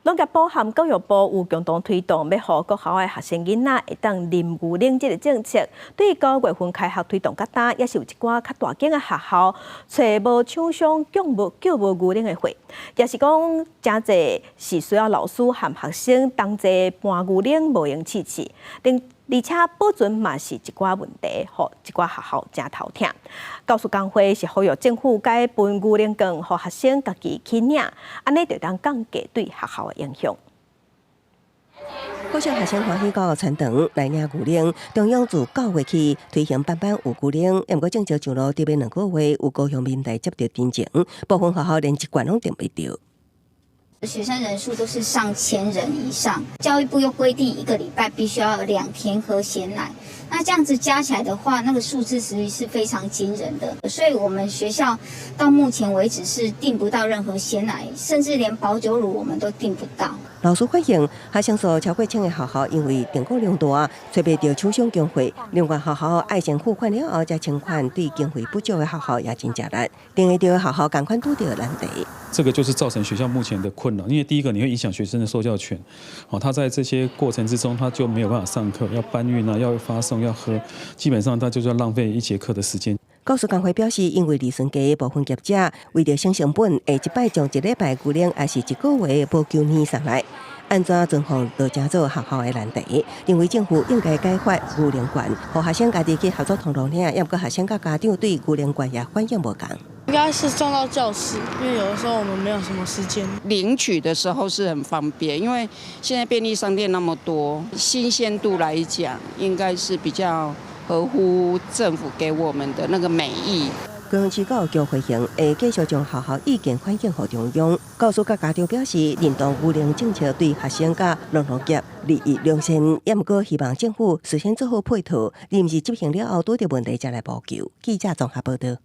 農業部和教育部有共同推動，欲予國校的學生囡仔會當啉牛奶這个政策，對9月份開學推動較焦，也是有一寡較大間的學校，揣無廠商供無叫無牛奶的貨，也是講誠濟是需要老師和學生同齊搬牛奶無閒試試，而且保存嘛是一寡問題，予一寡學校誠頭疼。教師工會是呼籲政府改分牛奶券，予學生家己去領，按呢就當降低對學校的影響。國小學生歡喜到田長來領牛奶，中央自9月起推行班班有牛奶，毋過正式上路佇欲2個月，有高雄民代接著陳情，部分學校連一罐攏訂袂著。學生人數都是上千人以上，教育部又規定一個禮拜必須要有2天喝鮮奶，那這樣子加起來的話，那個數字實際是非常驚人的。所以我們學校到目前為止是訂不到任何鮮奶，甚至連保久乳我們都訂不到。老師反映，學生數超過千个學校，因為訂購量大，揣袂著廠商供貨。另外，學校愛先付款了後才請款，對經費不足的學校也真吃力。訂會著學校仝款拄著難題。這個就是造成學校目前的困擾，因為第一個你會影響學生的受教權，哦，他在這些過程之中，他就沒有辦法上課，要搬運啊，要發送，要喝，基本上他就是要浪費一節課的時間。教師工會表示，因為利潤低，部分業者為著省成本，會一擺將一禮拜牛奶，抑是一個月保久奶送來。按怎狀況就成做學校的難題，認為政府應該改發牛奶券，予學生家己去合作通路領，抑毋過學生佮家長對牛奶券也反應無仝。應該是送到教室，因為有的時候我們沒有什麼時間。領取的時候是很方便，因為現在便利商店那麼多，新鮮度來講，應該是比較合乎政府給我們的那個美意。高雄市教育局回應，會繼續將學校意見反映予中央。教師佮家長表示，認同牛奶政策對學生佮農業利益良善，也毋過希望政府事先做好配套，而毋是執行了後拄著問題才來補救。記者綜合報道。